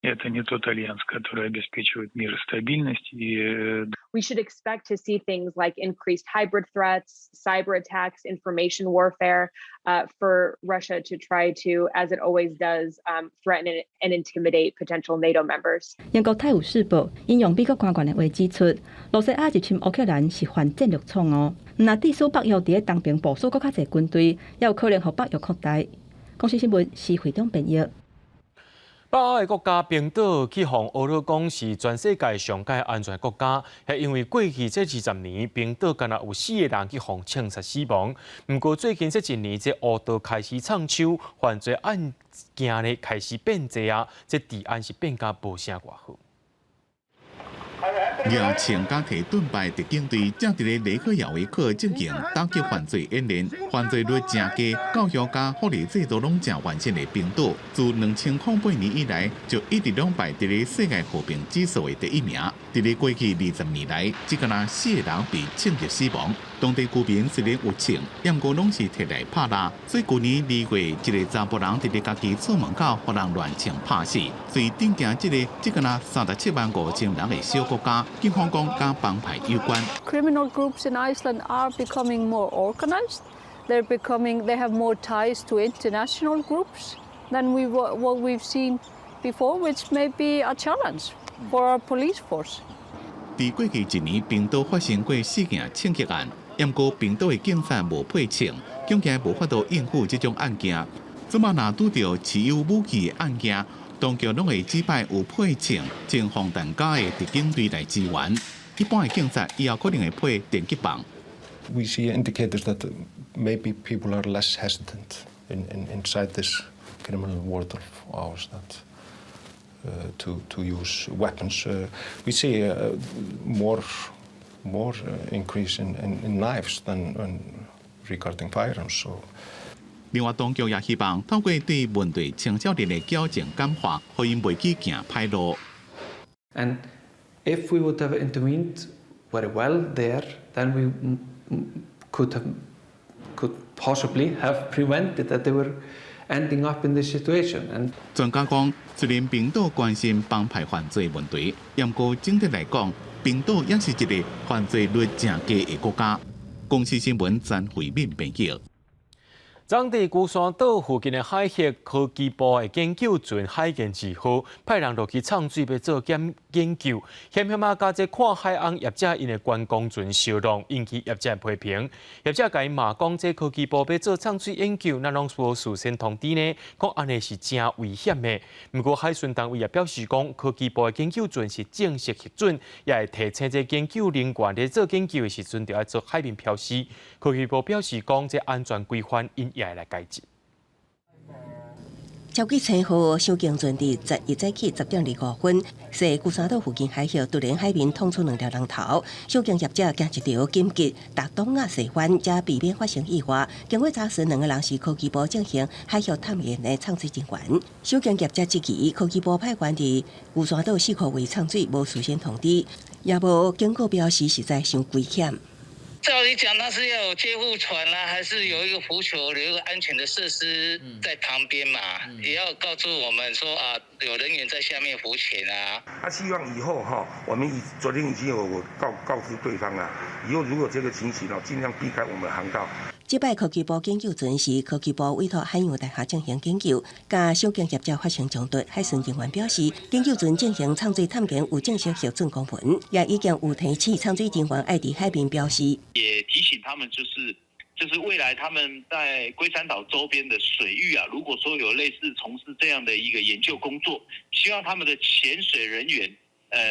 Это не тот альянс, который обеспечивает мир и стабильность. И We should expect to see things like increased hybrid threats, cyber attacks, information warfare for Russia to try to, as it always does, threaten and intimidate potential NATO members. 英國《泰晤士報》引用美國官員的話指出，羅西亞入侵烏克蘭是犯戰略錯誤，毋但致使北約佇咧東邊部署閣較濟軍隊，也有可能予北約擴大。公視新聞施惠中編譯。北歐的國家冰島去予呵咾講是全世界上蓋安全國家，係因為過去這20年，冰島干焦有四个人去予槍殺死亡。毋過最近這一年，這烏道開始藏手，犯罪案件咧開始變濟啊，這治安是變甲無啥偌好。舉槍佮提盾牌特警隊正佇咧雷克雅維克進行打擊犯罪演練，犯罪率誠低，教育佮福利制度攏誠完善的冰島，自2008年以來就一直攏排佇咧世界和平指數的第一名。佇咧過去20年來，只干焦四个人被槍擊死亡。當地居民雖然有槍，毋過攏是提來拍獵。所以舊年2月，一个查埔人佇咧家己厝門口，予人亂槍拍死。所以頂驚這个這個若37萬5千人的小國家，警方講佮幫派有關。 Criminal groups in Iceland are becoming more organized. They have more ties to international groups than what we've seen before, which may be a challenge for our police force. 佇過去一年，冰島發生過四件槍擊案，毋過冰島的警察無配槍，恐驚無法度應付這種案件。這馬若拄著持有武器的案件，當局攏會指派有配槍、穿防彈甲的特警隊來支援。一般的警察以後可能會配電擊棒。 We see indicators that maybe people are less hesitant inside this criminal world of ours that to use weapons. We see more increase in knives than regarding firearms. So. 另外，當局也希望透過對問題青少年的矯正感化，予𪜶袂去行歹路。 And if we would have intervened very well there, then we could possibly have prevented that they were ending up in this situation. And 專家講，雖然冰島關心幫派犯罪問題，毋過整體來講，冰島也是一个犯罪率誠低的國家。公視新聞詹慧敏編輯。昨佇龜山島附近的海域，科技部的研究船海研二號派人落去泅水，欲做檢研究，險險仔共這看海翁業者𪜶的觀光船相撞，引起業者批評。業者共𪜶罵講，這科技部欲做泅水研究，哪攏無事先通知呢？講按呢是誠危險的。毋過海巡單位也表示講，科技部的研究船是正式核准，也會提醒這研究人員佇做研究的時陣，著愛做海面標示。科技部表示講，這安全規範𪜶也會來改進。超級星號小徑船佇11早起10點25分，踅龜山島附近海域突然海面竄出兩粒人頭，小徑業者驚一著緊急踏擋仔踅翻，才避免發生意外。經過查實，兩个人是科技部進行海域探研的泅水人員。小徑業者質疑科技部派員佇龜山島四箍位泅水，無事先通知，也無警告標示，實在傷危險。照理講，他是要有救護船啊，還是有一個浮球，有一個安全的設施在旁邊嘛？也要告訴我們說啊，有人員在下面浮潛啊。他希望以後哈，我們昨天已經有告知對方啦，以後如果這個情形哦，盡量避開我們航道。這擺科技部研究船是科技部委託海洋大學進行研究，佮小徑業者發生衝突。海巡人員表示，研究船進行泅水探研有正式核准公文，也已經有提醒泅水人員愛佇海面標示。也提醒他們，就是未來他們在龜山島周邊的水域啊，如果說有類似從事這樣的一個研究工作，希望他們的潛水人員，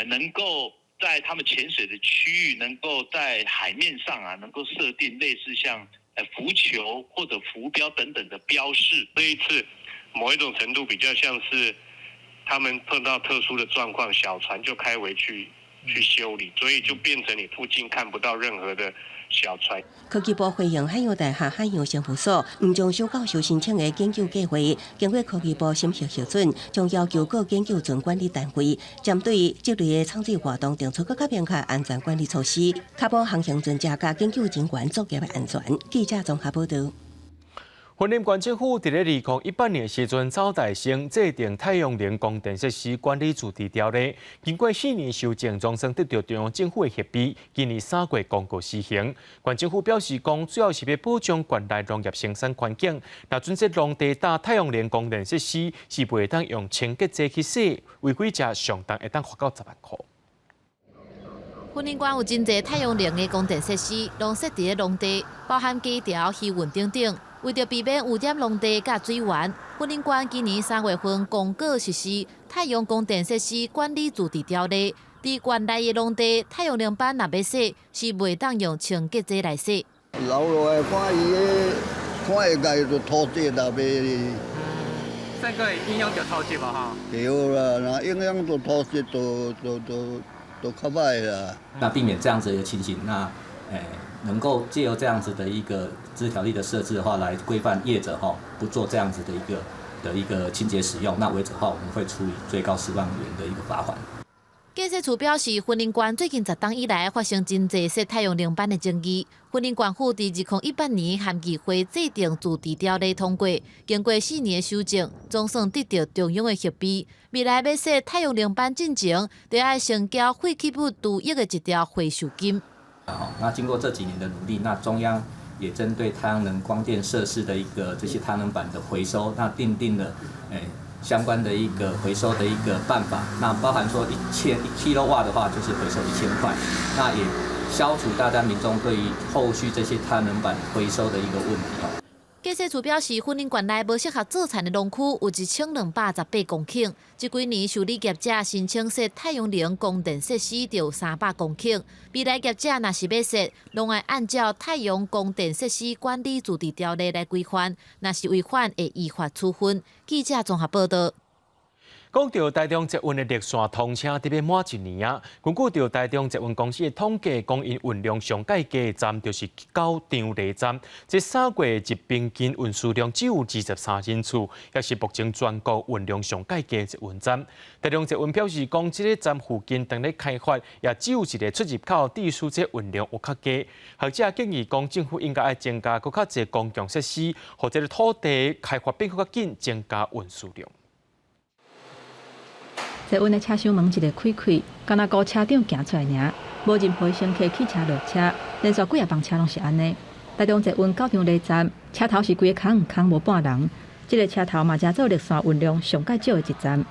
能夠在他們潛水的區域，能夠在海面上啊，能夠設定類似像浮球或者浮標等等的標示。這一次某一種程度比較像是他們碰到特殊的狀況，小船就開回去修理，所以就變成你附近看不到任何的小船。科技部回應海洋大學海洋生物所，毋將小教授申請的研究計劃，經過科技部審核核准，將要求各研究船管理單位針對這類的泅水活動，定出閣較明確安全管理措施，確保航行船隻佮研究人員作業的安全。記者綜合報導。雲林縣政府佇咧2018年時陣，走大成制定太陽能光電設施管理自治條例，經過4年修正，總算得到中央政府的核批，今年3月公告施行。縣政府表示講，主要是欲保障縣內農業生產環境，若準這農地搭太陽能光電設施是袂當用清潔劑去洗，違規者上重會當罰到10萬箍。雲林縣有真濟太陽能的光電設施，攏設佇咧農地，包含溪潮、魚塭等等。為著避免污染農地佮水源，雲林縣今年3月份公告實施太陽光電設施管理自治條例。佇縣內的農地，太陽能板若欲洗，是袂當用清潔劑來洗。留落來看伊彼，看會共著土質啦，袂。這個會影響著土質無吼？對啦，若影響著土質，就較歹啦。那避免這樣子的情形，那能夠借由這樣子的一個自治條例的設置的話，來規範業者吼不做這樣子的一個清潔使用，那違者的話，我們會處以最高10萬元的一個罰款。建設處表示，雲林縣最近10冬以來發生真濟設太陽能板的爭議。雲林縣府佇2018年和議會制定自治條例通過，經過4年的修正，總算得到中央的核批。未來欲設太陽能板進前，著愛先繳廢棄物除役的一條回收金。那經過這幾年的努力，那中央也針對太陽能光電設施的一個這些太陽能板的回收，那訂定了相關的一個回收的一個辦法，那包含說1キロ瓦的話，就是回收1000塊，那也消除大家民眾對於後續這些太陽能板回收的一個問題。建設處表示，雲林縣內無適合做田的農區有1288公頃，這幾年受理業者申請設太陽能光電設施就有300公頃。未來業者若是欲設，攏愛按照太陽光電設施管理自治條例來規範，若是違反會依法處分。記者綜合報道。講到台中捷運的綠線通車，得欲滿一年啊！根據著台中捷運公司的統計，講𪜶運量上蓋低的站就是九張犁站，這3月日平均運輸量只有23人次，也是目前全國運量上蓋低的捷運站。台中捷運表示講，這个站附近正咧開發，也只有一个出入口，致使這運量有較低。學者建議講，政府應該愛增加閣較濟公共設施，予這个土地開發變閣較緊，增加運輸量。捷運的車廂門一个開開，敢若孤車長行出來爾，無任何乘客起車落車，連續幾仔班車攏是按呢。台中捷運九張犁站，車頭是規个空空無半人，這个車頭嘛成做綠線運量上蓋少的一站。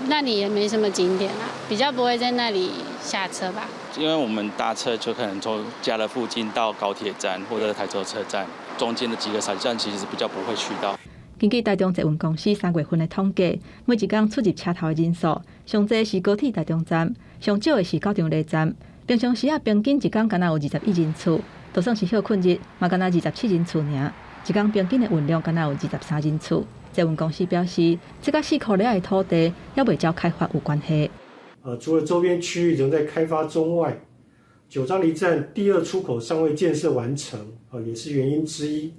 那裡也沒什麼景點啊，比較不會在那裡下車吧？因為我們搭車就可能從家的附近到高鐵站或者台中車站，中間的幾個小站其實比較不會去到。根據台中捷運公司3月份的統計，每一工出入車頭的人數，上濟是高鐵台中站，上少的是九張犁站。平常時啊，平均一工敢若有21人次，就算是歇睏日，嘛敢若27人次爾。一工平均的運量敢若有23人次。捷運公司表示，這佮四箍了的土地猶未照開發有關係。除了周邊區域仍在開發中外，九張犁站第二出口尚未建設完成，也是原因之一。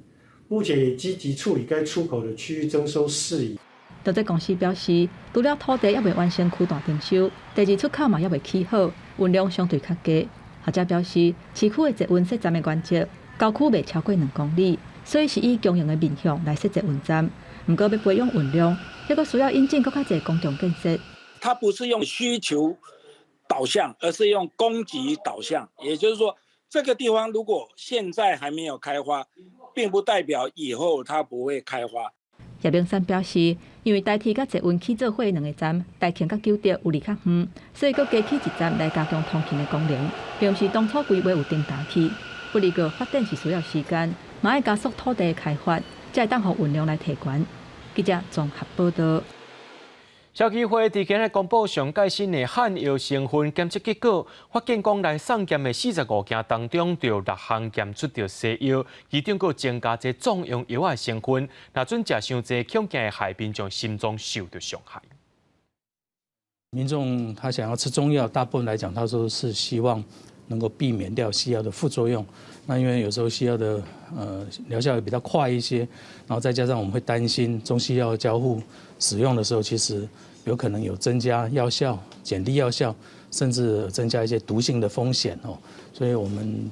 目前也積極處理該出口的區域徵收事宜。台捷公司表示，除了土地猶未完成區段徵收，第二出口嘛猶未起好，運量相對較低。學者表示，市區的捷運設站的原則，郊區袂超過2公里，所以是以經營的面向來設捷運站。毋過欲培養運量，猶閣需要引進閣較濟公共建設。它不是用需求導向，而是用供給導向。也就是說，這個地方如果現在還沒有開發，並不代表以後它不會開發。葉明山表示，因為台鐵佮捷運起做伙兩个站，大慶佮九德有離較遠，所以閣加起一站來加強通勤的功能，並毋是當初規劃有定搭去。不過發展是需要時間，嘛愛加速土地的開發，才會當予運量來提懸。記者綜合報道。消基會佇今日公布上蓋新的罕藥成分檢測結果，發現講來送檢的45件當中，就有6項檢出著西藥，其中閣增加這壯陽藥的成分。若準食傷濟，恐驚會害民眾心臟受著傷害。民眾他想要吃中藥，大部分來講，他說是希望能夠避免掉西藥的副作用。那因為有時候西藥的療效也比較快一些，然後再加上我們會擔心中西藥交互使用的時候，其實有可能有增加藥效、減低藥效，甚至增加一些毒性的風險哦。所以我們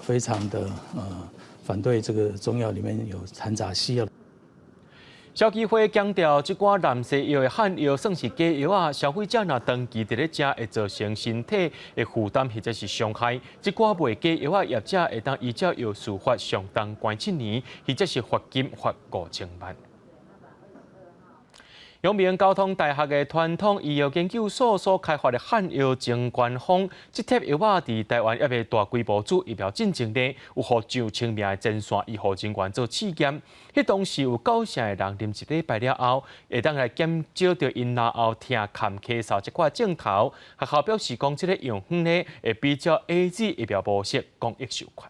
非常的反對這個中藥裡面有摻雜西藥。消基會強調，這寡濫西藥的罕藥算是假藥仔，消費者若長期佇咧食，會造成身體的負擔或者是傷害。這寡賣假藥仔業者會當依照藥事法上重關7年，或者是罰金罰5000萬。陽明交通大學的傳統醫藥研究所所開發的罕藥貞觀風，這帖藥仔佇台灣猶未大規模注疫苗進前呢，有予上千名的前線醫護人員做試驗。彼當時有九成的人啉一禮拜了後，會當來減少著𪜶咽喉疼、崁咳嗽這款症頭。學校表示講，這个藥方呢會比照 AZ 疫苗模式公益授權。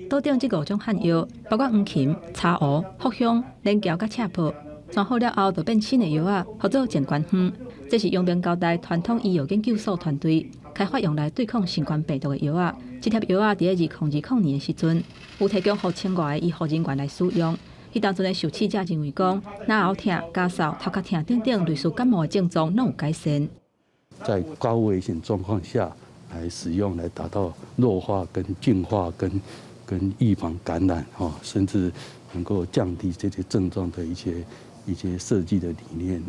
桌頂這五種罕藥，包括黃芩、茶蘆、藿香、連翘佮赤柏，轉好了後就變新的藥仔，號做貞觀方。這是陽明交大傳統醫藥研究所團隊開發用來對抗新冠病毒的藥仔。這帖藥仔佇2020年的時陣，有提供予千外个醫護人員來使用。彼當陣的受試者認為講，咽喉疼、咳嗽、頭殼疼等等類似感冒的症狀攏有改善。在高危險狀況下來使用，來達到弱化跟淨化跟預防感染，甚至能夠降低這些症狀的一些設計的理念。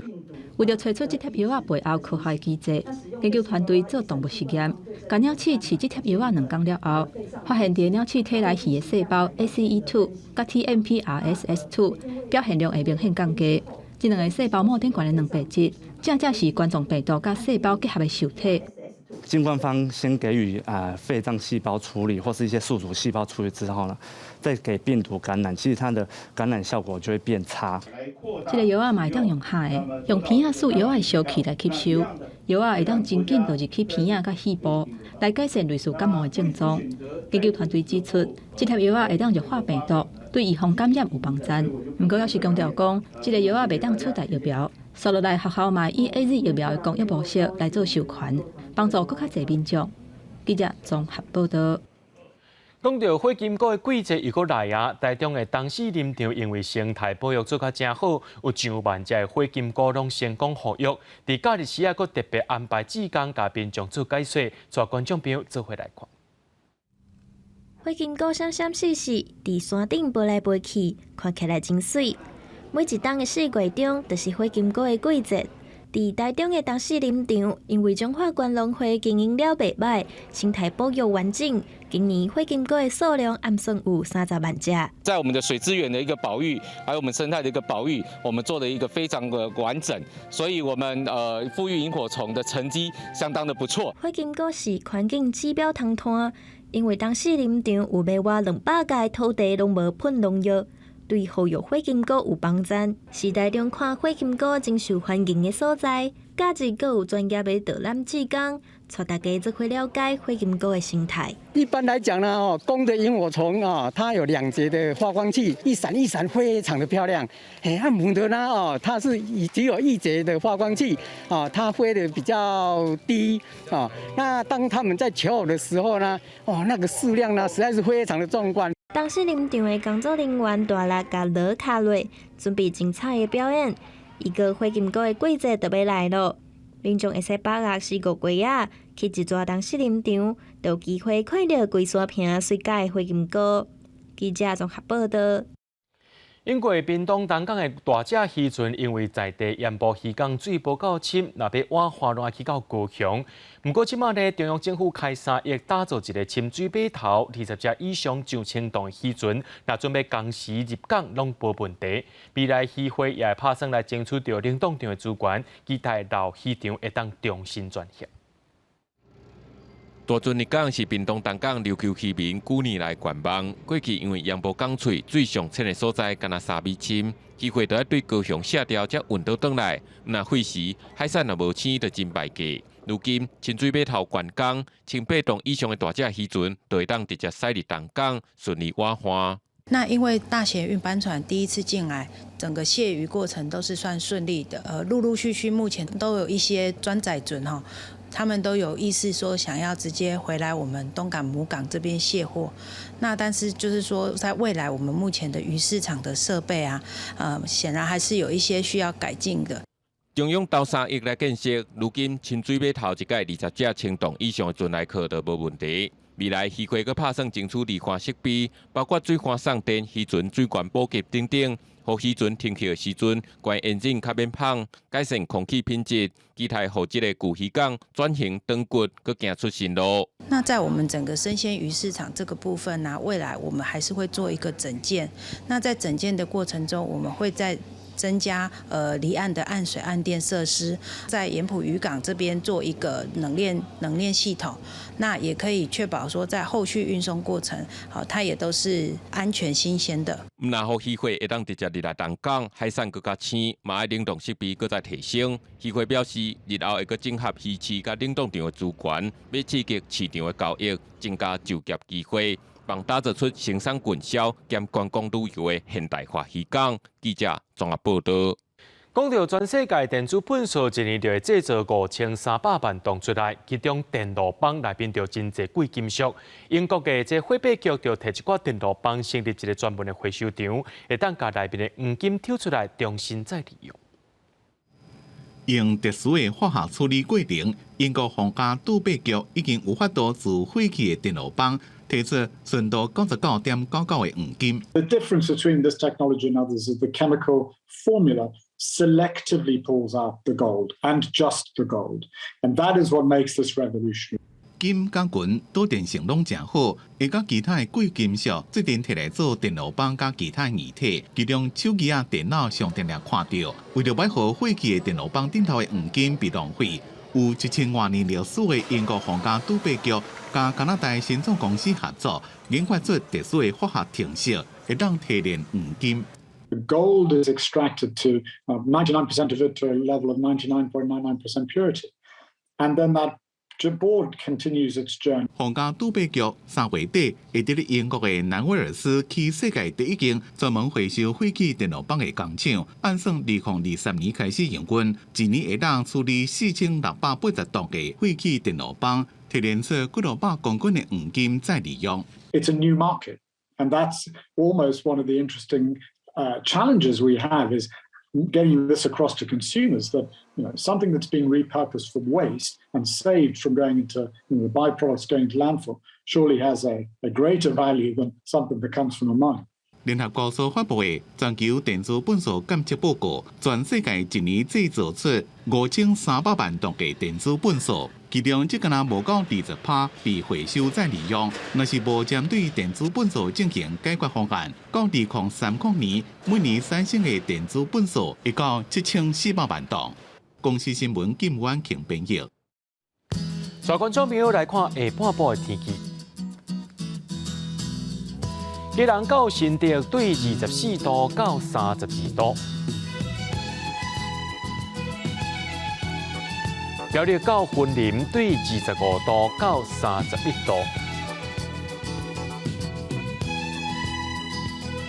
為著揣出這帖藥仔背後科學機制，研究團隊做動物實驗，共鳥鼠飼這帖藥仔2工了後，發現佇鳥鼠體內魚的細胞 ACE2 佮 TMPRSS2 表現量會明顯降低。這兩個細胞膜頂懸的蛋白質，正正是冠狀病毒佮細胞結合的受體。經官方先給予啊肺臟細胞處理，或是一些宿主細胞處理之後呢，再給病毒感染，其實它的感染效果就會變差。這個藥仔嘛會當用喝的，用鼻仔欶藥仔的燒氣來吸收，藥仔會當真緊就入去鼻仔佮肺部，來改善類似感冒的症狀。研究團隊指出，這帖藥仔會當弱化病毒，對預防感染有幫助。毋過，猶是強調講，這個藥仔袂當取代疫苗。紲落來，學校嘛以 AZ 疫苗的公益模式來做授權，幫助閣較濟民眾。記者綜合報導。講著火金姑的季節又閣來啊！台中的東勢林場因為生態保育做甲誠好，有上萬隻的火金姑攏成功復育。佇假日時啊，閣特別安排志工共民眾做解說，帶觀眾朋友做伙來看。火金姑閃閃爍爍，佇山頂飛來飛去，看起來真媠。每一冬的4月中，就是火金姑的季節。佇台中的東勢林場，因為彰化縣農會經營了袂䆀，生態保育完整。今年火金姑的數量暗算有30萬隻。在我們的水資源的一個保育，還有我們生態的一個保育，我們做的一個非常的完整，所以我們復育螢火蟲的成績相當的不錯。火金姑是環境指標通攤，因為東勢林場有欲倚200甲土地攏無噴農藥。對復育火金姑有幫助，是台中看火金姑真受歡迎的所在。假日閣有專業的導覽志工，帶大家做伙了解火金姑的生態。一般來講呢，哦，公的螢火蟲啊，它有兩節的發光器，一閃一閃，非常的漂亮。嘿，啊母的呢，哦，它是以只有一節的發光器，啊，它飛得比較低啊。那當它們在求偶的時候呢，哦，那個數量呢，實在是非常的壯觀。東勢林場的工作人員大力共鑼敲落，準備精彩的表演。一個火金姑的季節就欲來囉，民眾會使把握四五月仔，去一逝東勢林場，就有機會看著規山坪媠甲的火金姑。記者綜合報導。英國屏東東港的大隻漁船，因為在地鹽埔漁港水無夠深，若欲倚岸攏愛去到高雄。毋過這馬呢，中央政府開3億打造一個深水碼頭，20隻以上上千噸的漁船，若準備同時入港，攏無問題。未來漁會也會拍算來爭取著冷凍場的資源，期待老漁場會當重新轉型。大船入港是屏東東港琉球漁民久年來願望。過去因為鹽埔港喙水上淺的所在，干焦3米深，漁貨著愛對高雄卸掉，才運得轉來。若費時海產若無鮮，就真敗價。如今深水碼頭完工，1800噸以上的大隻漁船，就會當直接駛入東港，順利倚岸。那因為大型運搬船第一次進來，整個卸魚過程都是算順利的。陸陸續續目前都有一些裝載船哈。他們都有意思說想要直接回來我們東港母港這邊卸貨，那但是就是說，在未來我們目前的魚市場的設備啊，顯然還是有一些需要改進的。中央投3億來建設，如今深水碼頭一蓋20隻千噸以上的船來客都無問題。未來漁會閣拍算爭取離岸設備，包括水岸送電、漁船水源補給等等，予漁船停靠的時陣，關引擎較免芳，改善空氣品質，期待予這个舊漁港轉型轉骨，閣行出新路。那在我們整個生鮮魚市場這個部分呢，未來我們還是會做一個整建。那在整建的過程中，我們會在增加離岸的岸水岸電設施，在鹽埔漁港這邊做一個冷鏈系統，那也可以確保說在後續運送過程，好，它也都是安全新鮮的。毋但予漁貨會當直接入來東港，海產閣較鮮，嘛愛冷凍設備閣再提升。漁會表示，日後會閣整合魚市佮冷凍場的資源，欲刺激市場的交易，增加就業機會。幫打造出生產運銷兼觀光旅遊的現代化漁港。記者綜合報導。講著全世界電子糞埽一年就會製造5300萬噸出來，其中電路板內面就真濟貴金屬。英國的這貨幣局就提一寡電路板成立一個專門的回收場，會當共內面的黃金抽出來重新再利用。用特殊的化學處理過程，英國皇家鑄幣局已經有法度自廢棄的電路板提出純度99.99的黃金。 The difference between this technology and others is the chemical formula selectively pulls out the gold and just the gold. And that is what makes this revolutionary. 金佮銀導電性攏誠好，會佮其他的貴金屬做陣提來做電路板佮其他硬體，其中手機仔、電腦上定定看著。為著欲予廢棄的電路板頂頭的黃金袂浪費，有1000外年歷史的英國皇家鑄幣局佮加拿大新創公司合作，研發出特殊的化學程式，會當提煉黃金。 The gold is extracted to 99% of it to a level of 99.99% purity. And then that board continues its journey. 皇家鑄幣局3月底會佇咧英國的南威爾斯起世界第一間專門回收廢棄電路板的工廠，按算2023年開始營運，一年會當處理4680噸的廢棄電路板，提煉出幾落百公斤的黃金再利用。 It's a new market, and that's almost one of the interesting challenges we have is getting this across to consumers that something that's being repurposed from waste and saved from going into the byproducts going to landfill surely has a greater value than something that comes from a mine. 聯合國所發布的全球電子糞埽監測報告，全世界一年製造出5300萬噸的電子糞埽，其中只敢若無夠20%被回收再利用。若是無針對電子糞埽進行解決方案，到2030年，每年產生的電子糞埽會到7400萬噸。公視新聞金婉慶編譯。帶觀眾朋友來看下半晡的天氣。基隆到新竹對24度到32度，苗栗到雲林對25度到31度，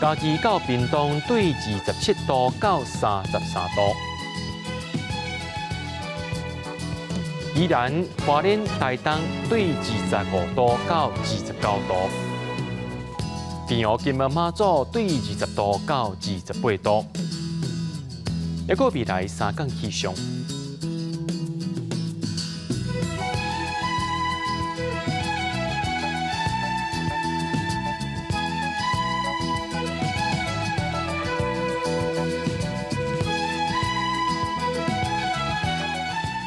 嘉義到屏東對27度到33度，宜蘭、花蓮、台東對25度到29度。平湖、金門、馬祖對20度到28度，抑閣未來3工氣象。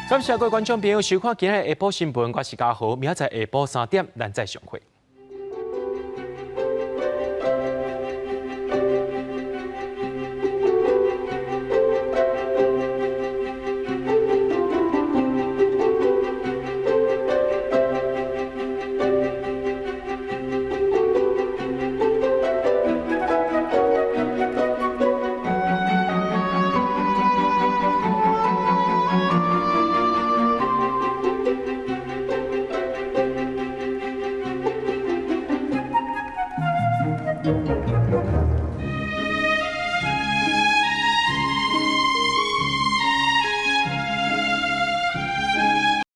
感謝各位觀眾朋友收看今日下晡新聞，我是嘉豪，明仔載下晡3點，咱再相會。